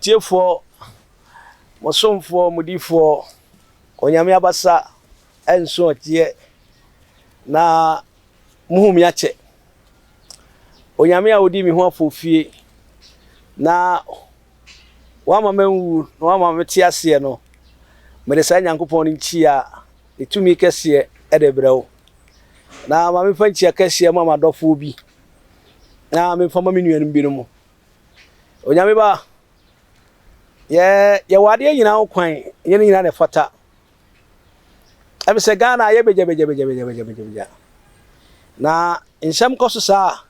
Tiefoɔ, mo somfoɔ, mo difoɔ, Onyame abasa nso ɔgyeɛ na mohu me akyɛ. Onyame a ɔdi me ho afofie na wama manwu na wama mete aseɛ no, mede saa Nyankopɔn no nkyia ne tumi kɛseɛ de brɛ wo. Na ma memfa nkyia kɛseɛ ma m'adɔfoɔ bi na memfa ma me nuanom binom. Onyame ba, yɛ yɛwɔ adeɛ nyinaa ho kwan, ɛnyɛ ne nyinaa na ɛfata. Ɛmi sɛ Ghana ayɛ bɛgyabɛgyabɛgyabɛgyabɛgya. Na nsɛm kɔ so saa a,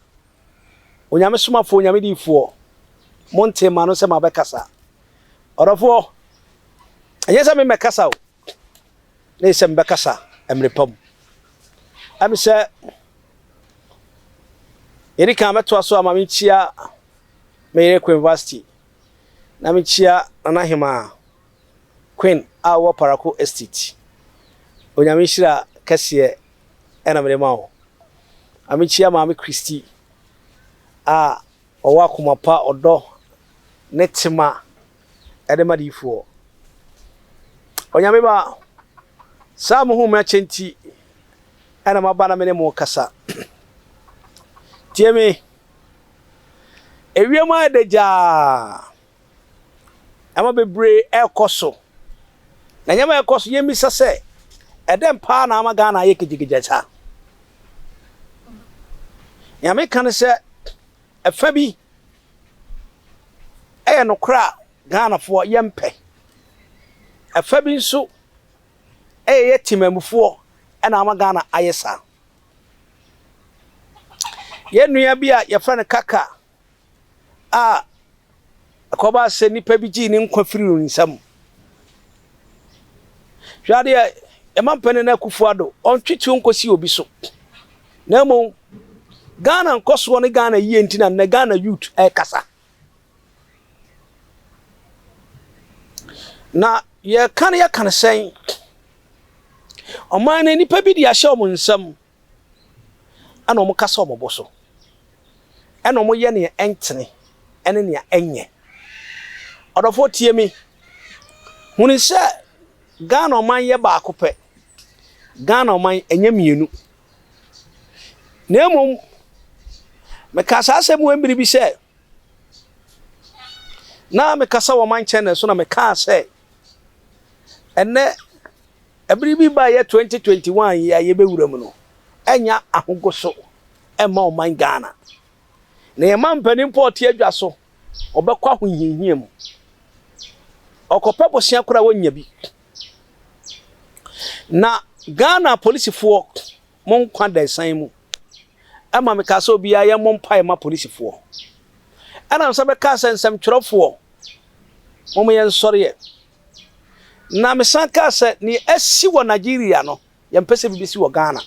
Onyame somafoɔ, Onyame diifoɔ, monte ma no sɛ mabɛkasa. Ɔdɔfoɔ, ɛnyɛ sɛ memmɛkasa o, na ɛsɛ mebɛkasa mmerɛ pa mu. Ɛmi sɛ yɛdi kan mɛtoa so ama menkyia me yere Queen Vasti na menkyia Nana Hemaa Queen a ɔwɔ Parako Estate. Onyame nhyira kɛseɛ ɛna mede ma wo. Na menkyia Maame Christy a ɔwɔ akoma pa, ɔdɔ ne tema ɛde ma diyifoɔ. Onyame ba, saa mo hu me akyɛ nti ɛna maba na me ne mo kasa. Tie me, ewiem ayɛ dagyaa, ɛma bebree ɛrekɔ so. Na nneɛma ɛrekɔ so, yɛmmisa sɛ, ɛdɛn paa na ama Ghana ayɛ kigyigigya saa? Nea meka ne sɛ, ɛfa bi ɛyɛ nokorɛ a Ghanafoɔ yɛmpɛ. Ɛfa bi nso ɛyɛ yɛ temamufoɔ ɛna ama Ghana ayɛ saa. Yɛn nua bi a yɛfrɛ no Kaka a ɛkɔbaa sɛ nnipa bi gyee ne nkwa firii ne nsam. Hwɛ adeɛ, yɛma mpanin Akufo Addo, ɔntwe tuo nkɔsi obi so. Na mmom, Ghana nkɔsoɔ ne Ghana yie nti na nnɛ Ghana youth ɛrekasa. Na yɛka no yɛka no sɛn? Ɔman no nnipa bi de ahyɛ wɔn nsam ɛna wɔn kasa wɔn bo so ɛna wɔn yɛ nea ɛntene ɛne nea ɛnyɛ. Ɔdɔfoɔ tie me, hunu sɛ Ghana ɔman yɛ baako pɛ. Ghana ɔman ɛnyɛ mmienu. Na mmom mekaa saa asɛm wɔ mmere bi sɛ na mekasa wɔ man channel so na mekaa sɛ ɛnɛ ɛbere bi ba yɛ 2021 yi a yɛbɛwura mu no ɛnya ahogoso ɛma ɔman Ghana. Na yɛma mpanin mpo ɔte adwa so ɔbɛkɔ ahohiahia mu. Ɔkɔpɛ bosea koraa wɔnnya bi. Na Ghana polisifoɔ mo nkwa da asiane mu. Ɛma mekaa sɛ obiara yɛmmɔ mpaeɛ ma polisifoɔ. Ɛna nsa bɛkaa sɛ nsɛmtwerɛfoɔ mom yɛnsɔreɛ. Na mesan kaa sɛ nea asi wɔ Nigeria no yɛmpɛ sɛ bi bɛsi wɔ Ghana.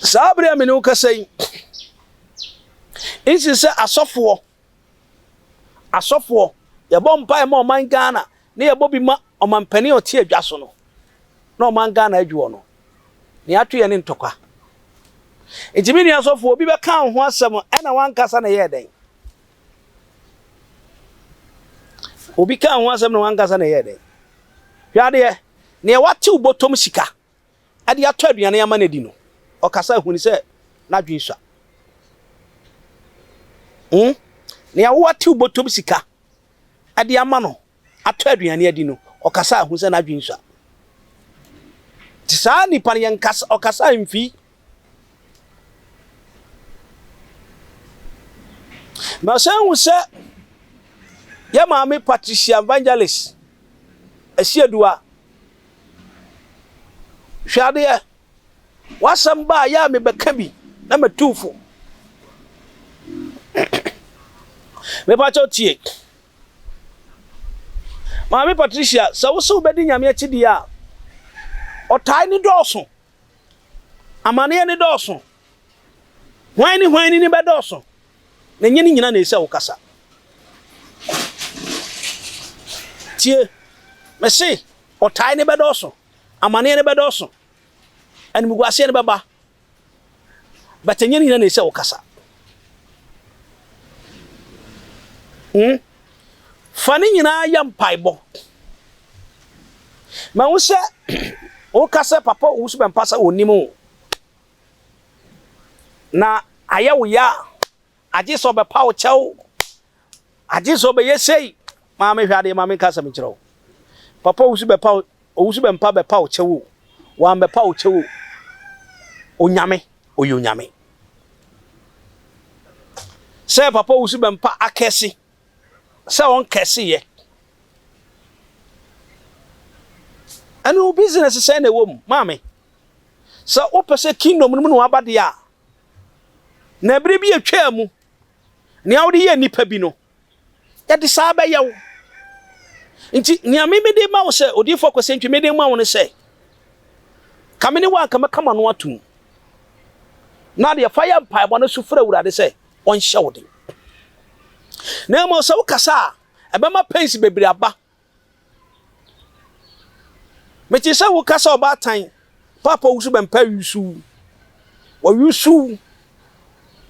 Saa bere a me ne wo kasa yi, nsi sɛ asɔfoɔ asɔfoɔ yɛbɔ mpaeɛ ma ɔman Ghana na yɛbɔ bi ma ɔmanpanin a ɔte adwa so no na ɔman Ghana adwoɔ no, nea ato yɛ ne ntɔkwa. Nti me nua sɔfoɔ, obi bɛka wo ho asɛm ɛna wankasa na ɛyɛɛ dɛn? Obi ka ho asɛm na wankasa na ɛyɛɛ dɛn? Hwɛ adeɛ, nea watew bɔtɔm sika de atɔ aduane ama no adi no, ɔkasa huni sɛ n'adwene sua. Hmm? Nea watew bɔtɔm sika de ama no atɔ aduane adi no, ɔkasa ahu sɛ n'adwene sua. Nti saa nipa no yɛnkasa, ɔkasa mfi. Na ɔsan hu sɛ yɛ maame Patricia Evangelist Asiedua, hwɛ adeɛ, w'asɛm ba a yɛ a mebɛka bi na matu fo. Mepa kyɛw tie. Maame Patricia, sɛ wo se wobɛdi Nyame akyi deɛ a, ɔtae ne dɔɔso, amaneɛ ne dɔɔso, hwan ne hwan ne bɛdɔɔso, na ɛnyɛ ne nyina na ɛsɛ wokasa. Tie, mese ɔtae ne bɛdɔɔso, amaneɛ ne bɛdɔɔso, animguaseɛ ne bɛba, but ɛnyɛ ne nyina na ɛsɛ wokasa. Hmm? Fa ne nyinaa yɛ mpaebɔ. Mahu sɛ woka sɛ papa Owusu Bɛmpa sɛ ɔnim wo. Na ayɛ wo ya, agye sɛ ɔbɛpa wo kyɛw, agye sɛ ɔbɛyɛ sei. Maame hwɛ adeɛ, maame nka asɛm nkyerɛ wo. Papa Owusu bɛpa Owusu Bɛmpa bɛpa wo kyɛw o, wammɛpa wo kyɛw o, Onyame, ɔyɛ Onyame. Sɛ papa Owusu Bɛmpa akɛse, sɛ ɔnkɛseyɛ. Ɛno wo business sɛn na ɛwɔ mu, maame? Sɛ wopɛ sɛ kingdom no mu na waba deɛ a, na ɛberɛ bi atwaa mu, nea wode yɛ nnipa bi no, yɛde saa bɛyɛ wo. Nti nea me mede ma wo sɛ odiyifoɔ Kwasi Antwi mede ma wo ne sɛ, ka me ne wo anka mɛka m'ano atom. Na deɛ fa yɛ mpaebɔ no so frɛ Awurade sɛ ɔnhyɛ wo den. Na mmom sɛ wokasa a, ɛbɛma pains bebree aba. Mete sɛ woka sɛ ɔbaatan, paapa wusu bɛmpa yusu. Wɔyusu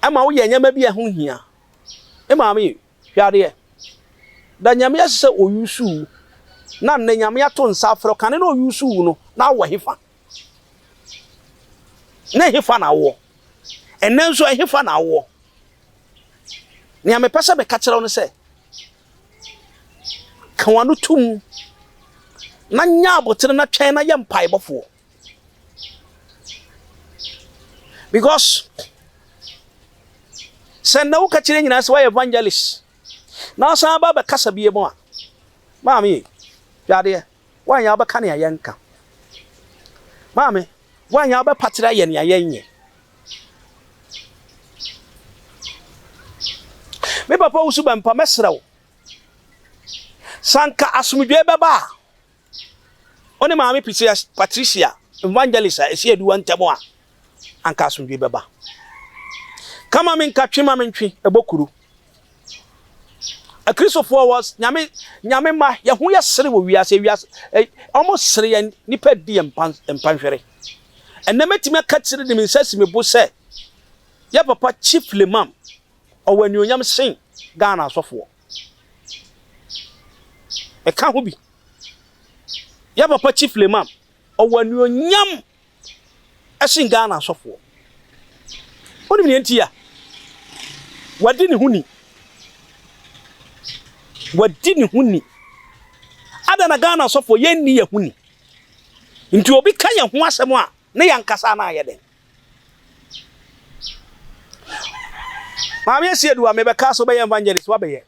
ɛma woyɛ nneɛma bi a ɛho hia. Me maame, hwɛ adeɛ. Da Nyame ase sɛ ɔyusu wo. Na nnɛ Nyame ato nsa afrɛ wo. Kane na ɔyusu wo no, na wowɔ hefa? Na ɛhefa na wowɔ? Ɛnnɛ nso ɛhefa na wowɔ? Nea mepɛ sɛ meka kyerɛ wo ne sɛ, ka w'ano tom na nya abotere na twɛn na yɛ mpaebɔfoɔ. Because sɛ nnɛ woka kyerɛ nyinaa sɛ woayɛ evangelist na wosan ba bɛkasa bie mu a, maame hwɛ adeɛ, woanyɛ wobɛka nea yɛnka. Maame, woanyɛ wobɛpatere ayɛ nea yɛnyɛ. Me papa wusu bɛmpa mɛsrɛ wo. Sɛ anka asomdwoe bɛba a, wo ne maame Patricia Evangelist a ɛsi aduwa ntam a, anka asomdwoe bɛba. Ka ma menka, twe ma mentwe, ɛbɔ kuru. Akristofoɔ wɔ nyame nyame mma yɛn ho yɛ sere wɔ wiase wiase wɔn sere yɛn nipa di yɛn mpa mpanhwere. Ɛnɛ mɛtumi aka kyerɛ de me nsa si me bo sɛ yɛ papa Chief Lemam ɔwɔ anuonyam sen Ghana asɔfoɔ. Ɛka ho bi. Yɛ papa Chief Lemam ɔwɔ anuonyam sen Ghana asɔfoɔ. Wonim nea nti a? Wadi ne ho ni. Wadi ne ho ni. Adɛn na Ghana asɔfoɔ yɛnni yɛn ho ni? Nti obi ka yɛn ho asɛm a, ne yɛn ankasa na ayɛ dɛn? Maame Asiedu a mebɛka sɛ wobɛyɛ evangelist wabɛyɛ.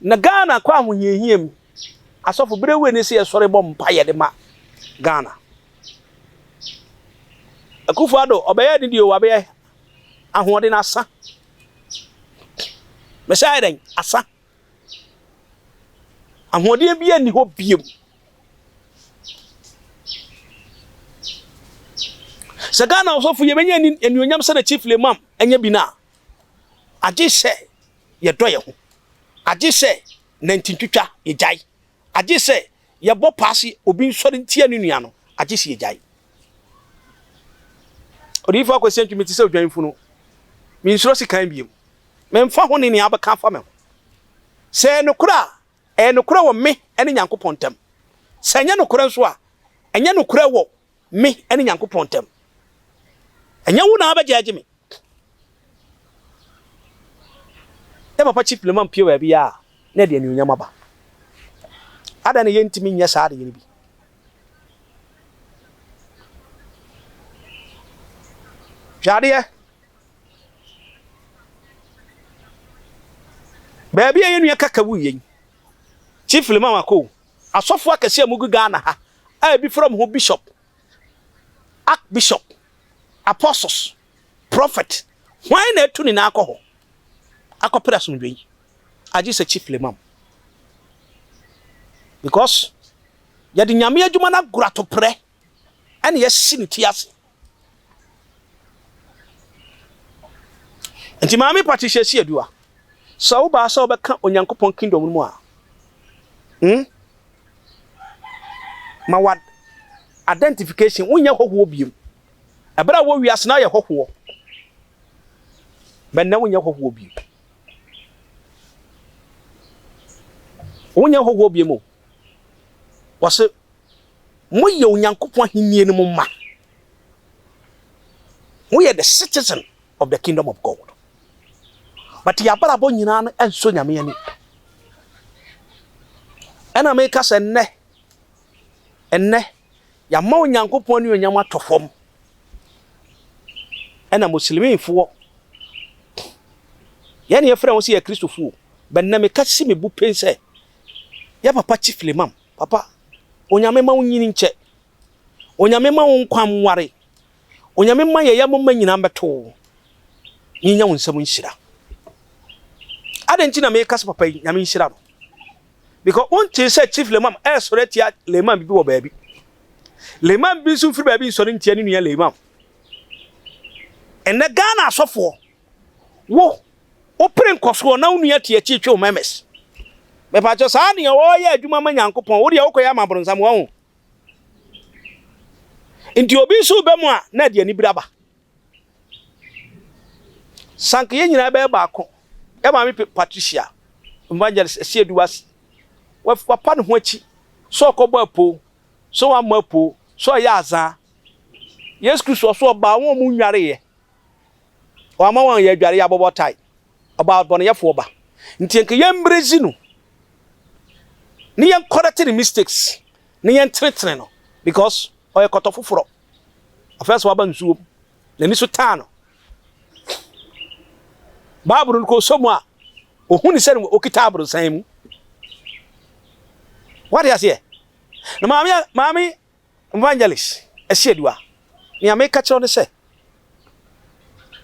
Na Ghana kɔ ahohiahia mu. Asɔfo bere wei ne sɛ yɛsɔre bɔ mpaeɛ de ma Ghana. Akufo Addo ɔbɛyɛ ne deɛ wabɛyɛ ahoɔden asa. Mɛsɛ ayɛ dɛn asa. Ahoɔden bi nni hɔ biem. Sɛ Ghana ɔsɔfo yɛbɛnya anuonyam sɛ na Chief Lemam anya bi no a, agye sɛ yɛdɔ yɛn ho, agye sɛ nantintwitwa yɛgyae, agye sɛ yɛbɔ paa se obi nsɔre ntia ne nua no, agye sɛ yɛgyae. Odiyifo Akwasi Antwi, mete sɛ odwan funu. Minsuro sekan bio. Memfa ho ne nea wobɛka afa me ho. Sɛ ɛyɛ nokorɛ a, ɛyɛ nokorɛ wɔ me ne Nyankopɔn ntam. Sɛ ɛnyɛ nokorɛ nso a, ɛnyɛ nokorɛ wɔ me ne Nyankopɔn ntam. Ɛnyɛ wo na wabɛgyɛɛgye me. Yɛ papa Chief Lema mpue baabi a na ɛde anuonyam aba. Adɛn na yɛntumi nyɛ saa adeɛ no bi? Hwɛ adeɛ. Baabi a yɛn nua kaka wuiɛ yi, Chief Lema wakɔ o. Asɔfo akɛse a mugu Ghana ha a ebi frɛ wɔn ho bishop, archbishop, apostles, prophet, hwan na atu ne nan akɔ hɔ akɔpere asomdwoe yi? Agye sɛ Chief Lemam. Because yɛde Nyame adwuma no agorɔ atoprɛ ɛna yɛasi ne ti ase. Nti Maame Patricia Asiadua, sɛ wobaa sɛ wobɛka Onyankopɔn kingdom no mu a, hmm, ma wa identification, wonyɛ hɔhoɔ biom. Ɛberɛ a wɔ wiase na woyɛ hɔhoɔ, bɛnnɛ wonyɛ hɔhoɔ biom. Wonyɛ hɔhoɔ biom o. Wɔse moyɛ Onyankopɔn ahennie no mu mma. Moyɛ the citizen of the kingdom of God. But yɛn abrabɔ nyinaa no ɛnsɔ Nyame ani. Ɛna meka sɛ nnɛ, ɛnnɛ, yɛama Onyankopɔn anuonyam atɔ fam. Ɛna Muslimifoɔ, yɛn na yɛfrɛ wɔn sɛ yɛ Kristofoɔ, but nnɛ meka si me bo pen sɛ, yɛ papa Chief Limam, papa, Onyame ma wo nyini nkyɛ, Onyame ma wo nkwa nware, Onyame mma yɛn yam mma nyinaa mmɛto wo, na yɛnya wo nsam nhyira. Adɛn nti na meka sɛ papa yi, Nyame nhyira no? Because wontee sɛ Chief Lemam ɛresɔre atia Lemam bi wɔ baabi. Lemam bi nso mfiri baabi nsɔre ntia ne nua Lemam. Ɛnnɛ Ghana asɔfoɔ, wo, wopere nkɔsoɔ na wo nua te akyi retwe wo mɛmɛs. Mepakyɛ saa nea wɔreyɛ adwuma ma Nyankopɔn, wo deɛ wokɔyɛ ama bronsam, wahu. Nti obi nso reba mu a, na ɛde anibere aba. Sanka yɛn nyinaa bɛyɛ baako. Yɛn maame Patricia, Evangelist Asiedu Wasi, wapa ne ho akyi sɛ ɔkɔbɔ apoo, sɛ wammɔ apoo, sɛ ɔyɛ azaa. Yesu Kristo ɔso ɔbaa wɔn a wɔnnwareeɛ. Wamma wɔn yɛ adwareɛ abɔbɔ tae. Ɔbaa ɔbɔneyɛfoɔ ba. Nti nka yɛmbrezi no ne yɛn correct ne mistakes ne yɛn tenetene no because ɔyɛ kɔtɔ foforɔ. Afei sɛ waba nsuo mu n'ani so taa no. Bible no kɔ sɔ mu a ohu ne sɛ okita aborosan mu. Wate aseɛ? Na maame maame Evangelist Asiedua, nea meka kyerɛ wo ne sɛ,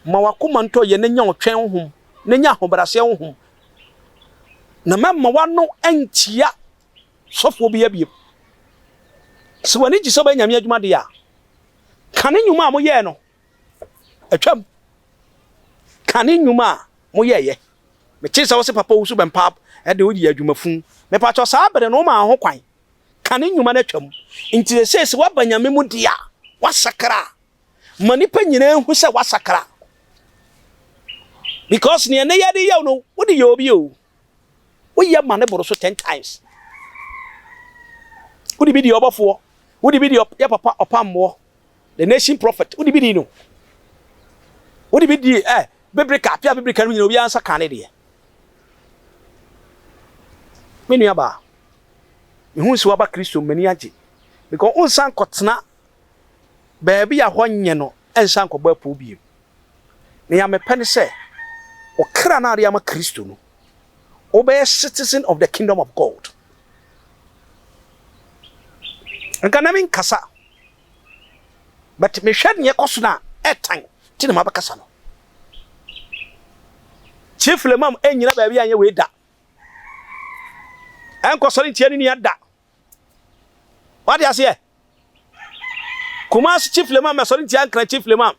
ma w'akoma ntɔ yɛ na nya ɔtwɛn honhom, na nya ahobrɛaseɛ honhom, na mɛmma w'ano antia sɔfoɔ bi abiem. Sɛ w'ani gye sɛ wobɛyɛ Nyame adwuma deɛ a, ka ne nnwuma a moyɛɛ no atwam. Ka ne nnwuma a moyɛeɛ. Metee sɛ wo se papa wo so bɛmpa de woyɛ adwuma fun. Mepakyɛw saa bere no womaa ho kwan. Ka ne nnwuma no atwam. Nti seesei sɛ woaba Nyame mu deɛ a, woasakra. Ma nnipa nyinaa nhu sɛ woasakra. Because nea ɛnɛ yɛde yɛ wo no, wode yɛ obi o. Woyɛ ma ne boro so ten times. Wode bi di ɔbɔfoɔ, wode bi di yɛ papa ɔpammoɔ, the nation prophet, wode bi di no. Wode bi di eh, bibrika, apia bibrika no nyina obiara nsa ka ne deɛ. Me nua baa, mehu sɛ waba Kristo m'ani agye because wonsan kɔtena baabi a hɔ nyɛ no nsan kɔbɔ apoo bio. Nea mepɛ ne sɛ ɔkra no a wode ama Kristo no, wobɛyɛ citizen of the kingdom of God. Nka na menkasa, but mehwɛ nea ɛkɔ so no a, ɛtan nti na mabɛkasa no. Chief Lemam ɛnyina baabi anyɛ wei da. Ɛnkɔsɔre ntia ne nua da. Wate aseɛ? Kumasi Chief Lemam mɛsɔre ntia Nkran Chief Lemam.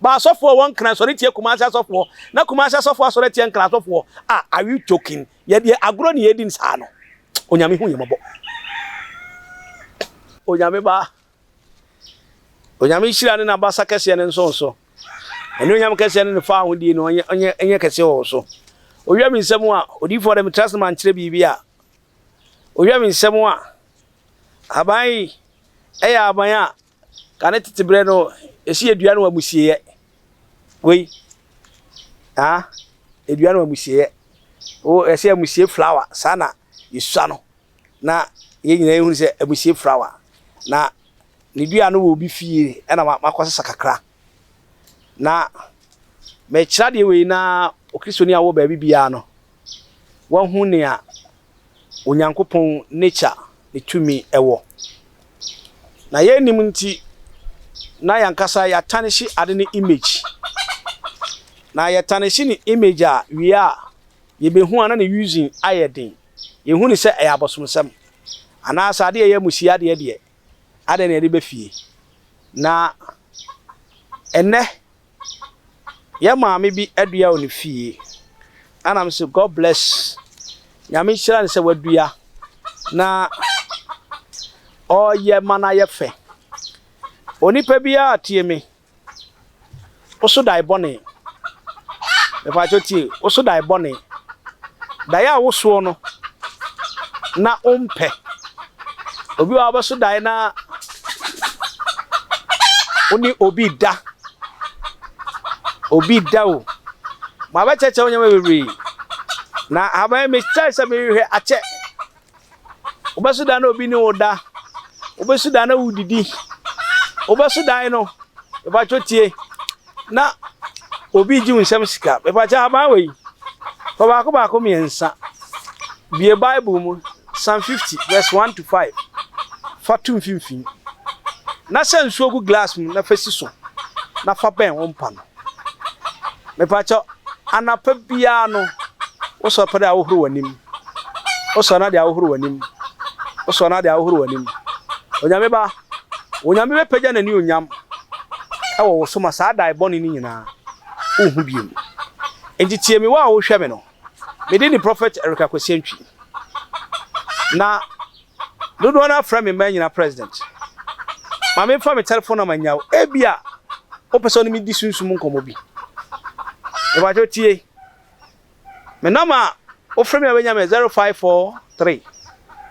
Ba asɔfoɔ wɔ Nkran sɔre tia Kumasi asɔfoɔ. Na Kumasi asɔfoɔ asɔre atia Nkran asɔfoɔ. Ah, are you joking? Yɛdeɛ agorɔ ne yɛdi no saa no. Onyame hu yɛn mmɔbɔ. Onyame ba. Onyame nhyira ne n'abasa kɛseɛ no nso so. Anuonyam kɛseɛ ne ne fa ahodie no ɔnyɛ ɔnyɛ ɛnyɛ kɛseɛ wɔ wo so. Owia me nsam a, odiyifoɔ dɛ metra ase na mankyerɛ biribi a. Owia me nsam a, ahaban yi ɛyɛ ahaban a kane tete berɛ no ɛsi yɛ dua no wɔ amusieɛ. Wei, ah, edua no wɔ amusieɛ. Wo ɛsɛ amusie flower saa na yɛsua no. Na yɛn nyinaa yɛhunu sɛ amusie flower. Na ne dua no wɔ obi fie ɛna makɔsesa kakra. Na mekyerɛ adeɛ wei na Okristoni a ɔwɔ baabi biara no, wahu nea Onyankopɔn nature ne tumi wɔ. Na yɛnnim nti, na yɛn ankasa yɛatanehye ade no image. Na yɛtanehye ne image a wie a, yɛbɛhu a na ne using ayɛ den. Yɛhu no sɛ ɛyɛ abosomsɛm. Anaasɛ adeɛ a ɛyɛ amusie adeɛ deɛ, adɛn na yɛde ba fie? Na ɛnnɛ, yɛn maame bi adua wɔ ne fie. Ɛna me sɛ God bless. Nyame nhyira no sɛ wadua na ɔreyɛ ma no ayɛ fɛ. Onipa biara tie me. Woso dae bɔne. Mepakyɛw tie, woso dae bɔne. Dae a wosoɔ no, na wompɛ. Obi wɔ hɔ a wobɛso daeɛ na wo ne obi da. Obi da o. Mabɛkyerɛkyerɛ wo nneɛma bebree. Na ahaban yi mekyerɛ sɛ mehwehwɛ akyɛ. Wobɛso dan na obi ne wo da. Wobɛso dan na wodidi. Wobɛso dan no, mepakyɛ tie, na obi gye wo nsam sika. Mepakyɛ ahaban wei, fa baako baako mmiɛnsa. Bue Bible mu, Psalm 50 verse 1 to 5. Fa to mfimfini. Na sɛ nsuo gu glass mu na fa si so na fa bɛn wo mpa no. Mepakyɛw, anapa biara no, wosɔre pɛ dɛ ahohoro w'anim. Wosɔre na de ahohoro w'anim. Wosɔre na de ahohoro w'anim. Onyame ba, Onyame bɛpagya n'anuonyam wɔ wo so ma saa dae bɔne no nyinaa wonhu bio. Enti tie me, wo a wohwɛ me no. Me din de Prophet Eric Akwasi Antwi. Na Dodoɔ no ara frɛ me mmaa nyinaa president. Ma memfa me telephone number nya wo. Ebia wopɛ sɛ wo ne me di sunsum nkɔmmɔ bi. Mepakyɛw tie. Me number a wofrɛ me a wobɛnya me yɛ 0543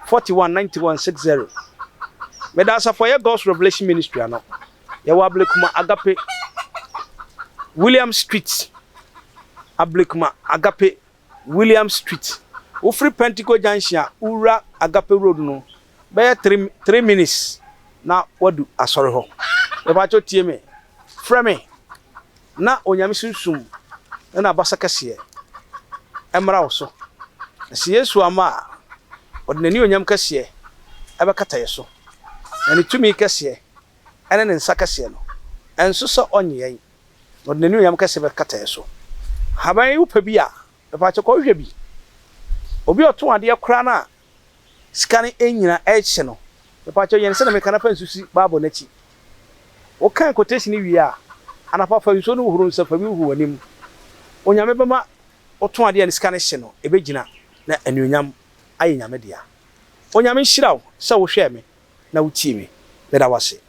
41 91 60. Meda asafo a ɛyɛ God's Revelation Ministry ano. Yɛwɔ Ablekuma Agape, William Street, Ablekuma Agape William Street. Wofiri Pentecost Junction a, wowura Agape Road no, bɛyɛ 3 minutes na woadu asɔre hɔ. Mepakyɛw tie me, frɛ me na Onyame Sunsum ne N'abasa kɛseɛ mmra wo so. Na sɛ Yesu amma a, ɔde N'anuonyam kɛseɛ bɛkata yɛ so, na Ne tumi kɛseɛ ne Ne nsa kɛseɛ no, ɛnso sɛ ɔnnye yɛn. Na ɔde n'anuonyam kɛse bɛkata yɛn so. Haban yi wopɛ bi a, mepaakyɛw kɔ hwehwɛ bi. Obi a ɔtɔn adeɛ koraa no a sika no nnyina ɛrekye no, mepaakyɛw yɛ no sɛdeɛ meka no fa nsu si Bible no akyi. Wokan quotation no wie a, anapa fa nsuo no hohoro nsa fa bi hohoro w'anim. Onyame bɛma wotɔn adeɛ a ne sika no hye no, ɛbɛgyina na anuonyam ayɛ Nyame dea. Onyame nhyira wo sɛ wohwɛɛ me na wotie me. Meda wo ase.